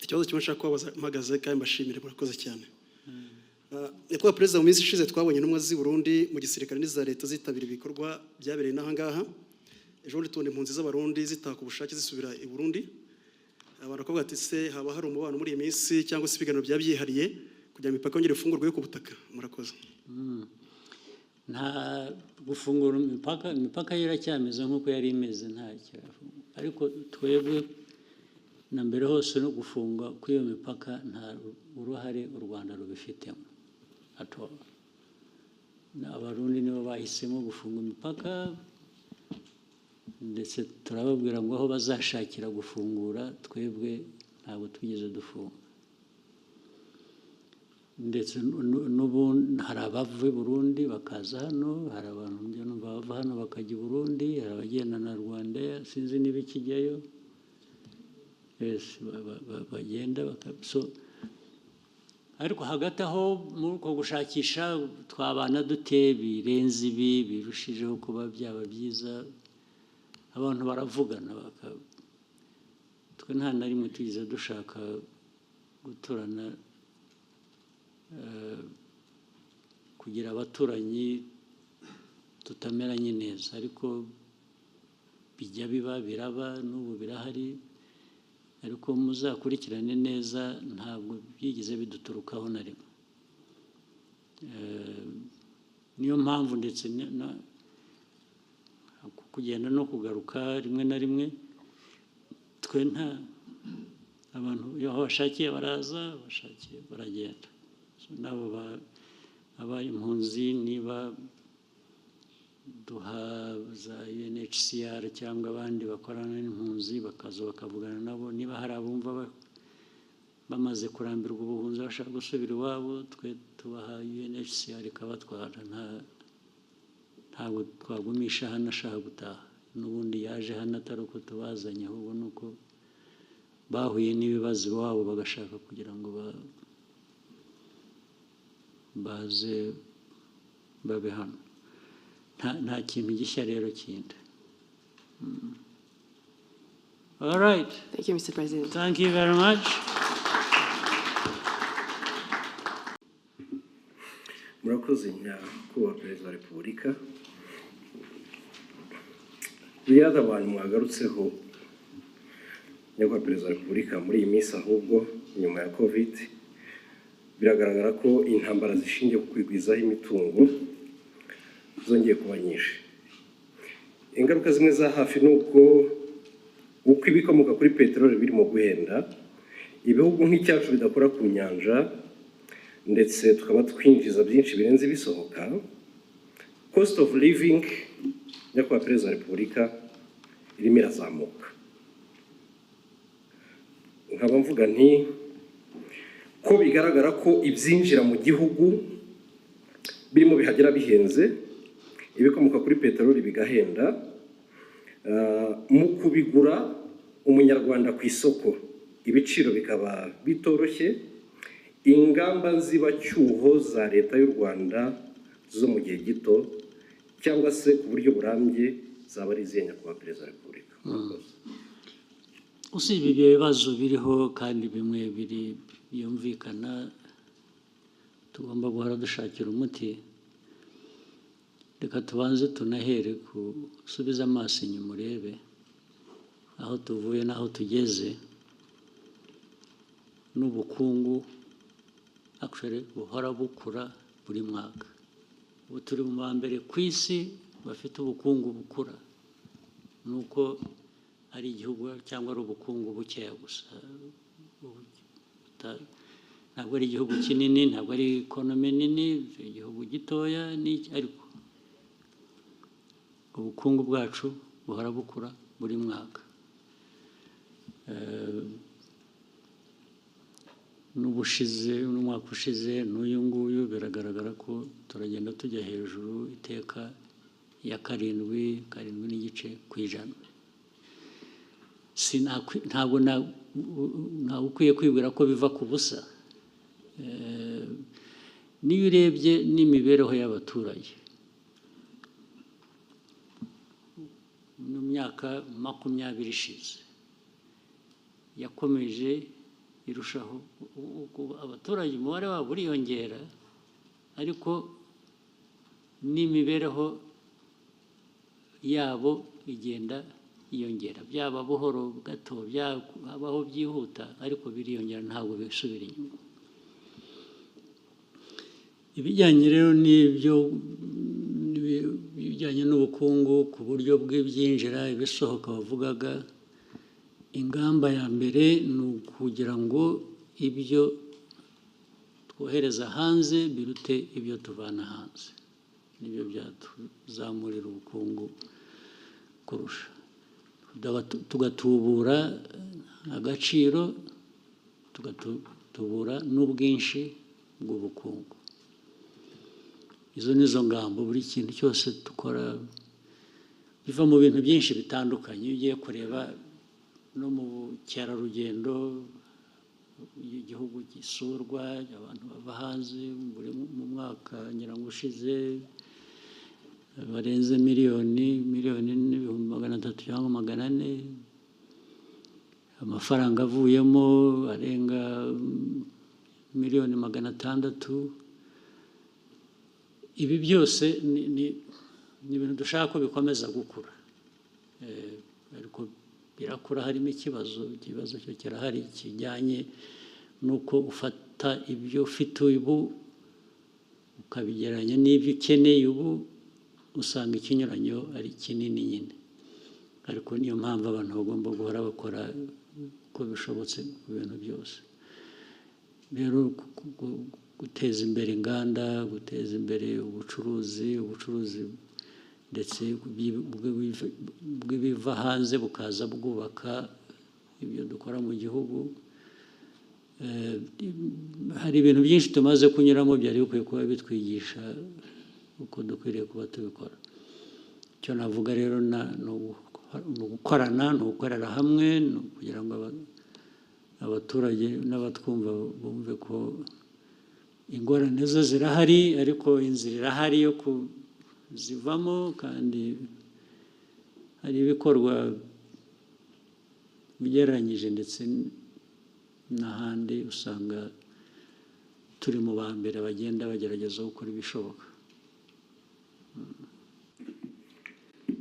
Ikibazo kimwe nshaka kubabaza mpagaze kandi mbashimire, murakoze cyane. Nyakubahwa Perezida, mu minsi ishize twabonye intumwa z'i Burundi mu gisirikare n'iza leta zitabira ibikorwa byabereye n'aha ngaha. Ejo bundi tubona impunzi z'Abarundi zitaha ku bushake, zisubira i Burundi. Abantu bakavuga ati: "Se haba hari umubano muri iyi minsi cyangwa se ibiganiro byaba byihariye kugira ngo imipaka yongere ifungurwe yo ku butaka?" Murakoze. Nta gufungura imipaka. Imipaka yo iracyameze nk'uko yari imeze, ntacyo. Ariko twebwe na mbere hose no gufunga kw'iyo mipaka nta uruhare u Rwanda rubifitemo at all. Abarundi nibo bahisemo gufunga imipaka, ndetse turababwira ngo aho bazashakira gufungura, twebwe ntabwo twigeze dufunga. Ndetse n'ubu hari abava i Burundi bakaza hano, hari abantu njya numva bava hano bakajya i Burundi, hari abagenda na RwandAir, sinzi niba ikijyayo. Yes, bagenda so ariko hagati aho muri uko gushakisha twabana dute birenze ibi, birushijeho kuba byaba byiza, abantu baravugana twe nta na rimwe tugeze dushaka guturana, kugira abaturanyi tutameranye neza. Ariko bijya biba, biraba, n'ubu birahari. Ariko muzakurikirane neza, ntabwo byigeze biduturukaho na rimwe. Niyo mpamvu ndetse kugenda no kugaruka rimwe na rimwe, twe nta abantu iyo aho bashakiye baraza, bashakiye baragenda. So, nabo aba impunzi, niba duha za UNHCR cyangwa abandi bakorana n'impunzi, bakaza bakavugana nabo, niba hari abumva bamaze kurambirwa ubuhunzi, bashaka gusubira iwabo, twe tubaha UNHCR ikabatwara. Ntabwo twagumisha hano ashaka gutaha. N'ubundi yaje hano atari uko tubazanye, ahubwo ni uko bahuye n'ibibazo iwabo, bagashaka kugira ngo baze babe hano. Nta kintu gishya rero kindi. All right. Thank you, Mr. President. Thank you very much. Murakoze, Nyakubahwa Perezida wa Repubulika. The other one mwagarutseho, Nyakubahwa Perezida wa Repubulika, muri iyi minsi ahubwo nyuma ya Covid, biragaragara ko intambara zishingiye ku kwigwizaho imitungo zongeye kuba nyinshi. Ingaruka zimwe za hafi ni uko uko ibikomoka kuri peteroli birimo guhenda, ibihugu nk'icyacu bidakora ku nyanja, ndetse tukaba twinjiza byinshi birenze ibisohoka, cost of living, Nyakubahwa Perezida wa Repubulika, irimo irazamuka. Nkaba mvuga nti ko bigaragara ko ibyinjira mu gihugu birimo bihagera bihenze, ibikomoka kuri peteroli bigahenda, mu kubigura umunyarwanda ku isoko ibiciro bikaba bitoroshye, ingamba nzibacyuho za Leta y'u Rwanda zo mu gihe gito cyangwa se ku buryo burambye zaba ari izihe, Nyakubahwa Perezida wa Repubulika? Murakoze. Usibye ibyo bibazo biriho kandi bimwe biri byumvikana tugomba guhora dushakira umuti, reka tubanze tunahere ku subiza amaso inyuma, urebe aho tuvuye n'aho tugeze n'ubukungu actually buhora bukura buri mwaka. Ubu turi mu ba mbere ku isi bafite ubukungu bukura, ni uko ari igihugu cyangwa ari ubukungu bukeya gusa. Ntabwo ari igihugu kinini, ntabwo ari economy nini, igihugu gitoya ariko ubukungu bwacu buhora bukura buri mwaka. N'ubushize, n'umwaka ushize, n'uyu nguyu, biragaragara ko turagenda tujya hejuru iteka ya 7, 7.5%. Ntabwo ntawe ukwiye kwibwira ko biva ku busa. Niyo urebye n'imibereho y'abaturage mu myaka 20 ishize yakomeje Irushaho abaturage umubare wabo uriyongera, ariko n'imibereho yabo igenda yiyongera, byaba buhoro gato, byabaho byihuta, ariko biriyongera, ntabwo bisubira inyuma. Ibijyanye rero n'ibyo, ibijyanye n'ubukungu ku buryo bw'ibyinjira, ibisohoka bavugaga, ingamba ya mbere ni ukugira ngo ibyo twohereza hanze birute ibyo tuvana hanze. Nibyo byatuzamurira ubukungu kurusha, tugatubura agaciro, tugatubura n'ubwinshi bw'ubukungu. Izo ni zo ngamba. Buri kintu cyose dukora biva mu bintu byinshi bitandukanye. Iyo ugiye kureba no mu bukerarugendo, iyo igihugu gisurwa, abantu bava hanze, buri mu mwaka ngira ngo ushize barenze miliyoni, 1,300,000 cyangwa 400, amafaranga avuyemo arenga 600,000,000. Ibi byose ni ibintu dushaka ko bikomeza gukura, ariko birakura harimo ikibazo. Ikibazo cyo kirahari kijyanye n'uko ufata ibyo ufite ubu ukabigereranya n'ibyo ukeneye ubu, usanga ikinyuranyo ari kinini nyine. Ariko niyo mpamvu abantu bagomba guhora bakora uko bishobotse ku bintu byose. Rero guteza imbere inganda, guteza imbere ubucuruzi, ubucuruzi ndetse bw'ibiva hanze bukaza bwubaka ibyo dukora mu gihugu. Hari ibintu byinshi tumaze kunyuramo byari bikwiye kuba bitwigisha uko dukwiriye kuba tubikora. Icyo navuga rero ni ugukorana, ni ugukorera hamwe, ni ukugira ngo abaturage n'abatwumva bumve ko ingorane zo zirahari, ariko inzira irahari yo kuzivamo, kandi hari ibikorwa ugereranyije ndetse n'ahandi usanga turi mu ba mbere bagenda bagerageza gukora ibishoboka.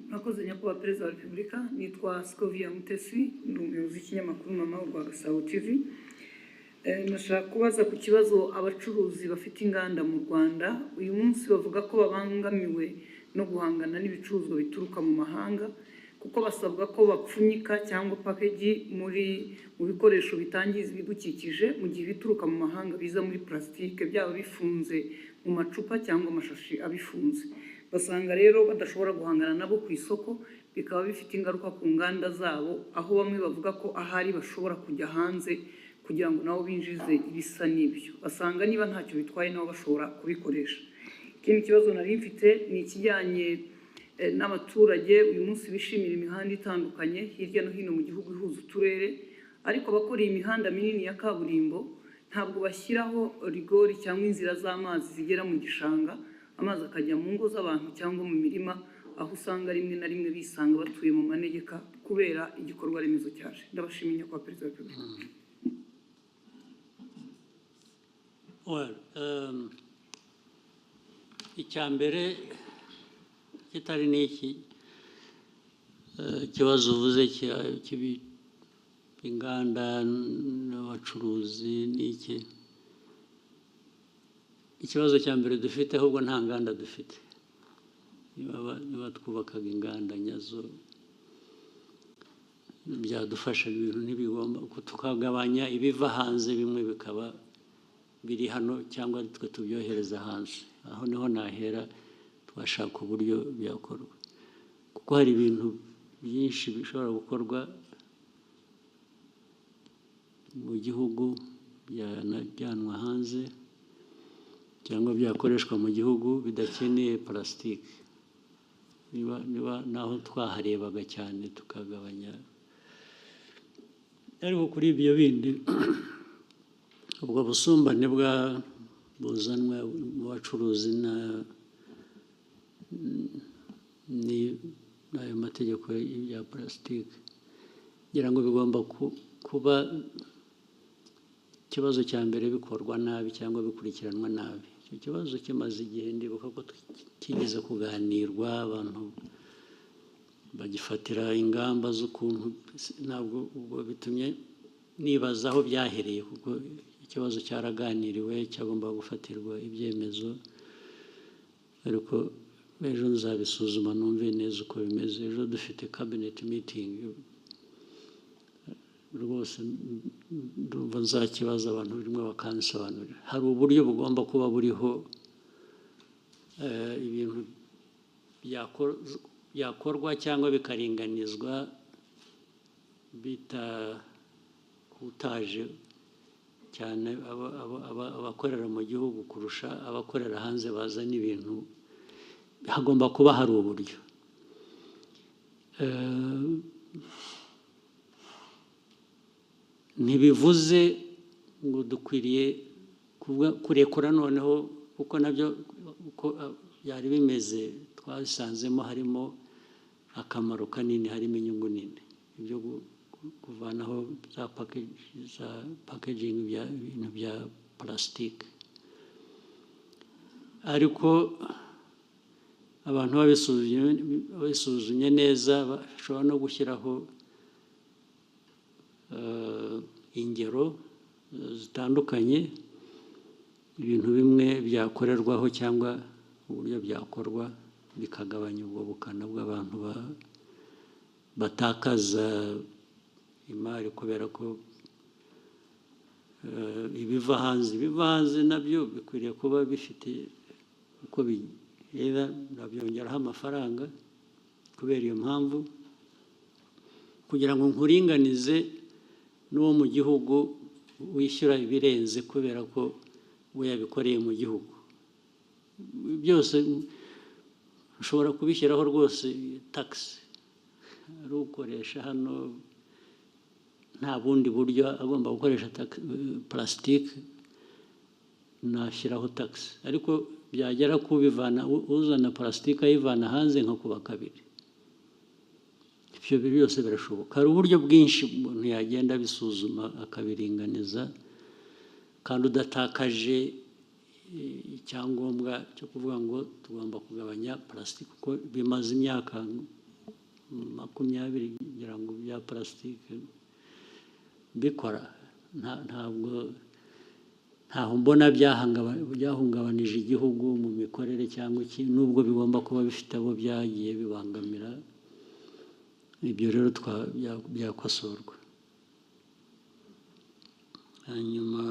Murakoze, Nyakubahwa Perezida wa Repubulika. Nitwa Scovia Mutesi, ndi umuyobozi w'ikinyamakuru Mama Urwa Gasabo TV. Nashaka kubaza ku kibazo abacuruzi bafite inganda mu Rwanda uyu munsi bavuga ko babangamiwe no guhangana n'ibicuruzwa bituruka mu mahanga, kuko basabwa ko bapfunyika cyangwa package mu bikoresho bitangiza ibidukikije, mu gihe ibituruka mu mahanga biza muri plastique, byaba bifunze mu macupa cyangwa amashashi abifunze. Basanga rero badashobora guhangana nabo ku isoko, bikaba bifite ingaruka ku nganda zabo, aho bamwe bavuga ko ahari bashobora kujya hanze kugira ngo nabo binjize ibisa n'ibyo. Basanga niba ntacyo bitwaye nabo bashobora kubikoresha. Ikindi kibazo nari mfite ni ikijyanye n'abaturage uyu munsi bishimira imihanda itandukanye hirya no hino mu gihugu ihuza uturere, ariko abakora iyi mihanda minini ya kaburimbo ntabwo bashyiraho rigori cyangwa inzira z'amazi zigera mu gishanga, amazi akajya mu ngo z'abantu cyangwa mu mirima, aho usanga rimwe na rimwe bisanga batuye mu manegeka kubera igikorwa remezo cyaje. Ndabashimiye, Nyakubahwa Perezida wa Repubulika. Well, icya mbere kitari n'iki, ikibazo uvuze inganda n'abacuruzi n'iki, ikibazo cya mbere dufite ahubwo nta nganda dufite. Niba twubakaga inganda nyazo byadufasha, ibintu ntibigomba, tukagabanya ibiva hanze, bimwe bikaba biri hano cyangwa twe tubyohereza hanze. Aho niho nahera twashaka uburyo byakorwa, kuko hari ibintu byinshi bishobora gukorwa mu gihugu byanajyanwa hanze cyangwa byakoreshwa mu gihugu bidakeneye plastique. Niba naho twaharebaga cyane tukagabanya. Ariko kuri ibyo bindi, ubwo busumbane bwa buzanwa mu bacuruzi n'ayo mategeko ya plastique, ngira ngo bigomba kuba Ikibazo cya mbere, bikorwa nabi cyangwa bikurikiranwa nabi. Icyo kibazo kimaze igihe, ndibuka ko kigeze kuganirwa, abantu bagifatira ingamba z'ukuntu. Ntabwo ubwo bitumye nibaza aho byahereye, kuko ikibazo cyaraganiriwe, cyagomba gufatirwa ibyemezo, ariko ejo nzabisuzuma numve neza uko bimeze. Ejo dufite cabinet meeting, rwose ndumva nzakibaza abantu birimo bakansobanurira. Hari uburyo bugomba kuba buriho, ibintu byakorwa cyangwa bikaringanizwa bitahutaje cyane abakorera mu gihugu kurusha abakorera hanze bazana ibintu. Hagomba kuba hari uburyo. Ntibivuze ngo dukwiriye kurekura noneho, kuko nabyo uko byari bimeze twasanzemo harimo akamaro kanini, harimo inyungu nini, ibyo kuvanaho za packaging, ibintu bya plastique. Ariko abantu babisuzumye neza, bashobora no gushyiraho ingero zitandukanye, ibintu bimwe byakorerwaho cyangwa uburyo byakorwa bikagabanya ubwo bukana bw'abantu batakaza imari kubera ko ibiva hanze nabyo bikwiriye kuba bifite uko bigenda, babyongeraho amafaranga kubera iyo mpamvu, kugira ngo nkuringanize n'uwo mu gihugu wishyura ibirenze kubera ko we yabikoreye mu gihugu. Byose ushobora kubishyiraho rwose tax, ari ukoresha hano nta bundi buryo agomba gukoresha plastique, nashyiraho tax, ariko byagera kubivana, uzana plastique ayivana hanze, nkakuba kabiri. Ibyo byose birashoboka. Hari uburyo bwinshi umuntu yagenda abisuzuma akabiringaniza, kandi udatakaje icyangombwa cyo kuvuga ngo tugomba kugabanya plastique, kuko bimaze imyaka 20 ngira ngo bya plastique bikora. Ntabwo ntaho mbona byahungabanije igihugu mu mikorere cyangwa iki, nubwo bigomba kuba bifite abo byagiye bibangamira. Ibyo rero byakosorwa. Hanyuma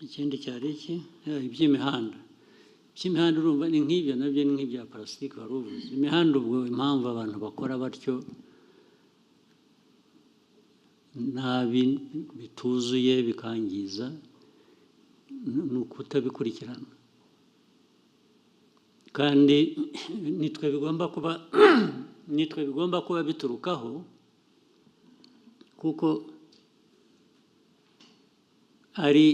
ikindi cyari iki? Iby'imihanda. Urumva ni nk'ibyo nabyo, ni nk'ibya plastique wari uvuze. Imihanda ubwo, impamvu abantu bakora batyo nabi, bituzuye, bikangiza, ni ukutabikurikirana. Kandi nitwe bigomba kuba biturukaho, kuko ari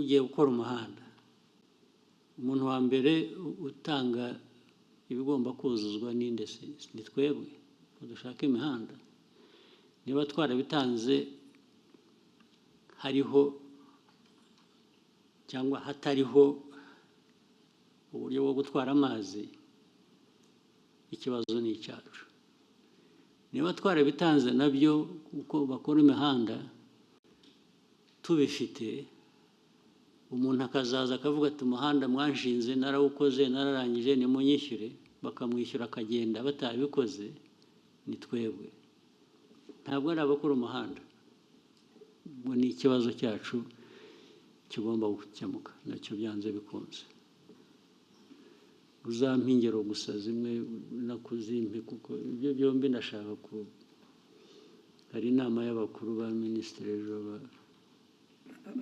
ugiye gukora umuhanda, umuntu wa mbere utanga ibigomba kuzuzwa ninde? Se ni twebwe ko dushaka imihanda? Niba twarabitanze hariho cyangwa hatariho uburyo bwo gutwara amazi, ikibazo ni icyacu. Niba twarabitanze nabyo uko bakora imihanda tubifite, umuntu akazaza akavuga ati: "Umuhanda mwanshinze narawukoze, nararangije, nimunyishyure," bakamwishyura akagenda batabikoze, ni twebwe, ntabwo ari abakora umuhanda. Ubwo ni ikibazo cyacu kigomba gukemuka nacyo byanze bikunze. Uzampa ingero gusa zimwe nakuzimpe, kuko ibyo byombi ndashaka ku hari inama y'abakuru ba minisitiri ejo.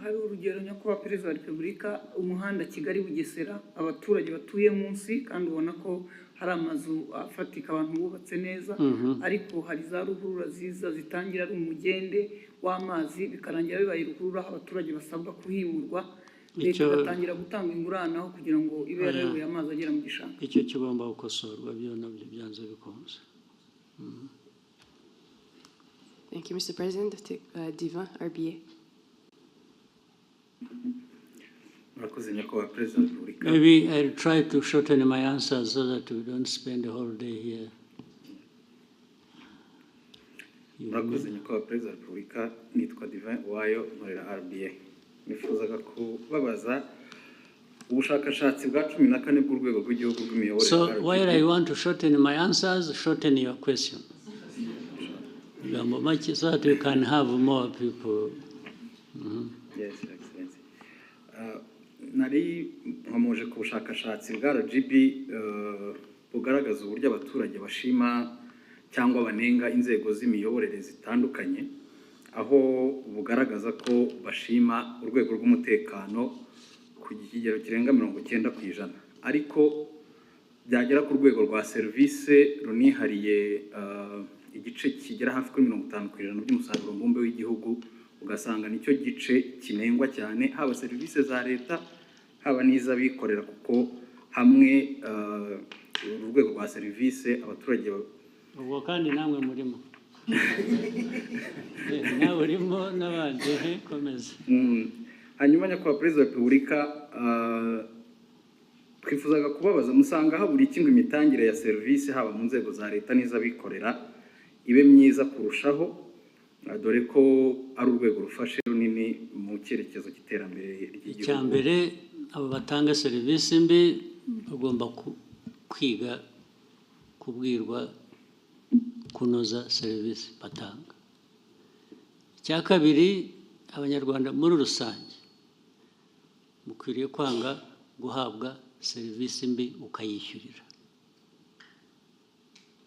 Hari urugero, Nyakubahwa Perezida wa Repubulika, umuhanda Kigali Bugesera, abaturage batuye munsi, kandi ubona ko hari amazu afatika, abantu bubatse neza, ariko hari za ruhurura ziza zitangira ari umugende w'amazi, bikarangira bibaye ruhurura, aho abaturage basabwa kuhimurwa, leta igatangira gutanga ingurane aho kugira ngo ibe Oya. yarayoboye amazi agera mu gishanga. Icyo kigomba gukosorwa byo nabyo byanze bikunze. Thank you, Mr. President. Take, Divin, RBA. Murakoze, Nyakubahwa Perezida wa Repubulika. Maybe I'll try to shorten my answers so that we don't spend the whole day here. Murakoze, Nyakubahwa Perezida wa Repubulika. Nitwa Divin Uwayo, nkorera RBA. Nifuzaga kubabaza ubushakashatsi bwa 14 bw'Urwego rw'Igihugu rw'Imiyoborere, So RGB. While I want to shorten my answers, shorten your question. Magambo make so that we can have more people. Yes, Your Excellency. Nari nkomoje ku bushakashatsi bwa RGB bugaragaza uburyo abaturage bashima cyangwa banenga inzego z'imiyoborere zitandukanye, aho bugaragaza ko bashima urwego rw'umutekano ku kigero kirenga 90%, ariko byagera ku rwego rwa serivisi runihariye igice kigera hafi kuri 50% by'umusaruro mbumbe w'igihugu, ugasanga nicyo gice kinengwa cyane, haba serivisi za leta, haba n'iz'abikorera, kuko hamwe uru rwego rwa serivisi abaturage Ubwo kandi namwe murimo. Nawe urimo n'abandi, komeza. Hanyuma, Nyakubahwa Perezida wa Repubulika, twifuzaga kubabaza: musanga habura iki ngo imitangire ya serivisi, haba mu nzego za leta n'iz'abikorera, ibe myiza kurushaho, dore ko ari urwego rufashe runini mu cyerekezo cy'iterambere ry'igihugu? Icya mbere, abo batanga serivisi mbi bagomba kwiga kubwirwa kunoza serivisi batanga. Icya kabiri, Abanyarwanda muri rusange mukwiriye kwanga guhabwa serivisi mbi ukayishyurira,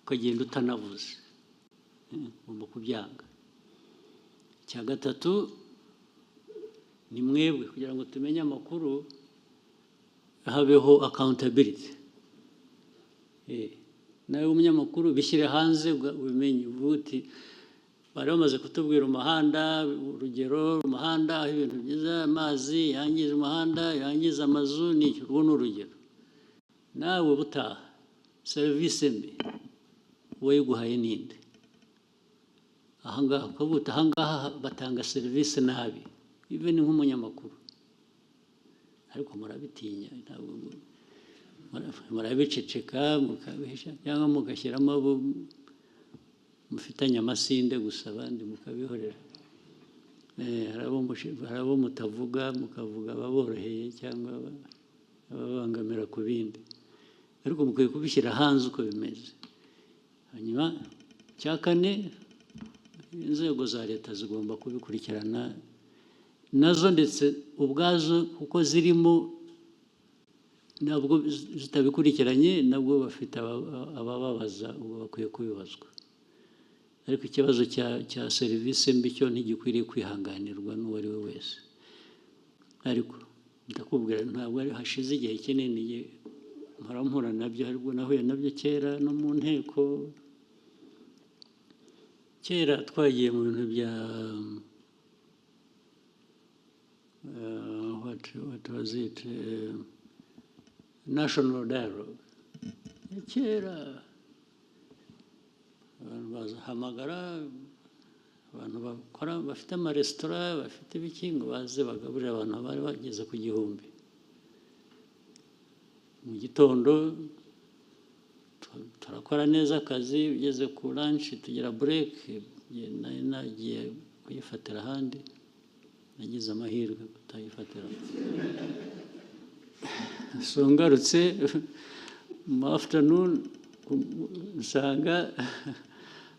ukagenda utanavuze. Ugomba kubyanga. Icya gatatu ni mwebwe, kugira ngo tumenye amakuru, habeho accountability. Nawe umunyamakuru bishyire hanze ubimenye, uvuge uti bari bamaze kutubwira umuhanda, urugero, umuhanda aho ibintu byiza, amazi yangiza umuhanda, yangiza amazu, n'icyo. Urwo ni urugero. Nawe ubutaha serivisi mbi uwayiguhaye ninde? Ahangaha ukavuga uti ahangaha batanga serivisi nabi, even nk'umunyamakuru. Ariko murabitinya, ntabwo murabiceceka, mukabihisha cyangwa mugashyiramo abo mufitanye amasinde gusa, abandi mukabihorera. Hari abo mutavuga, mukavuga ababoroheye cyangwa ababangamira ku bindi, ariko mukwiye kubishyira hanze uko bimeze. Hanyuma icya kane, inzego za leta zigomba kubikurikirana nazo, ndetse ubwazo kuko zirimo, ntabwo zitabikurikiranye nabwo bafite abababaza, ubwo bakwiye kubibazwa. Ariko ikibazo cya serivisi mbi cyo ntigikwiriye kwihanganirwa n'uwo ari we wese. Ariko ndakubwira, ntabwo ari hashize igihe kinini mpora mpura nabyo, aribwo nahuye nabyo kera no mu nteko. Kera twagiye mu bintu bya what was it, national dialogue. Kera abantu bazahamagara abantu bakora, bafite amaresitora, bafite ibiki, ngo baze bagaburire abantu bari bageze ku 1000. Mu gitondo turakora neza akazi, ugeze ku lunch tugira break. Nari nagiye kuyifatira ahandi, nagize amahirwe kutayifatira. So ngarutse mu afternoon, nsanga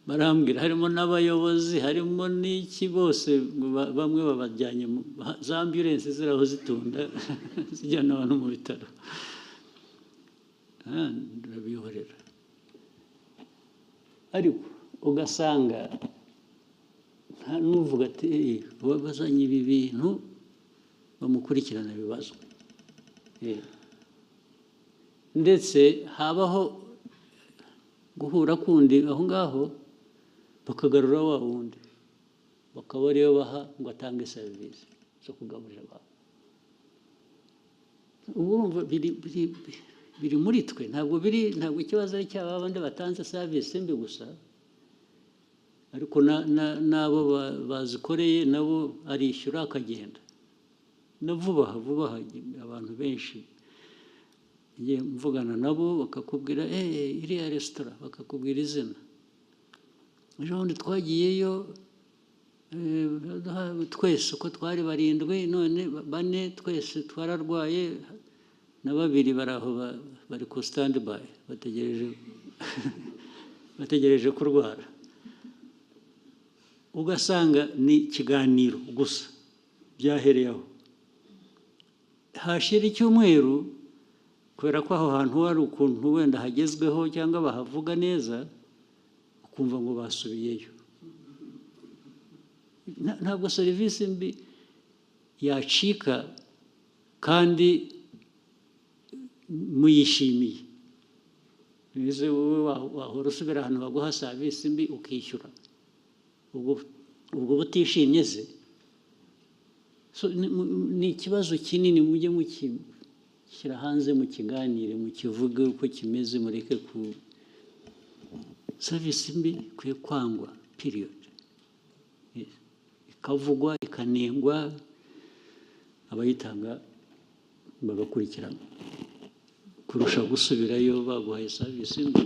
barambwira harimo n'abayobozi, harimo n'iki, bose ngo bamwe babajyanye za ambulance ziraho zitunda zijyana abantu mu bitaro. Ndabihorera. Ariko ugasanga nta n'uvuga ati: "Bazanye ibi bintu bamukurikirana bibazwe." Ndetse habaho guhura kundi aho ngaho, bakagarura wa wundi, bakaba ariyo baha ngo atange serivisi zo kugaburira abantu. Ubu urumva biri muri twe, ntabwo biri, ntabwo ikibazo ari cyaba abandi batanze serivisi mbi gusa. Ariko n'abo bazikoreye nabo arishyura akagenda. Na vuba aha, vuba aha, abantu benshi ngiye mvugana nabo bakakubwira: "Eh, iriya resitora," bakakubwira izina, "ejo bundi twagiyeyo, twese uko twari barindwi, none bane twese twararwaye, na babiri bari aho bari ku stand by, bategereje kurwara." Ugasanga ni ikiganiro gusa byahereye aho. Hashira icyumweru, kubera ko aho hantu hari ukuntu wenda hagezweho cyangwa bahavuga neza, ukumva ngo basubiyeyo. Ntabwo serivisi mbi yacika kandi muyishimiye. Mbese wowe wahora usubira ahantu baguha serivisi mbi ukishyura, ubwo butishimye se? So, ni ikibazo kinini, mujye mukishyira hanze, mukiganire, mukivuge uko kimeze, mureke ku serivisi mbi ikwiye kwangwa, period. Yes. Ikavugwa, ikanengwa, abayitanga bagakurikirana, kurusha gusubirayo baguhaye serivisi mbi.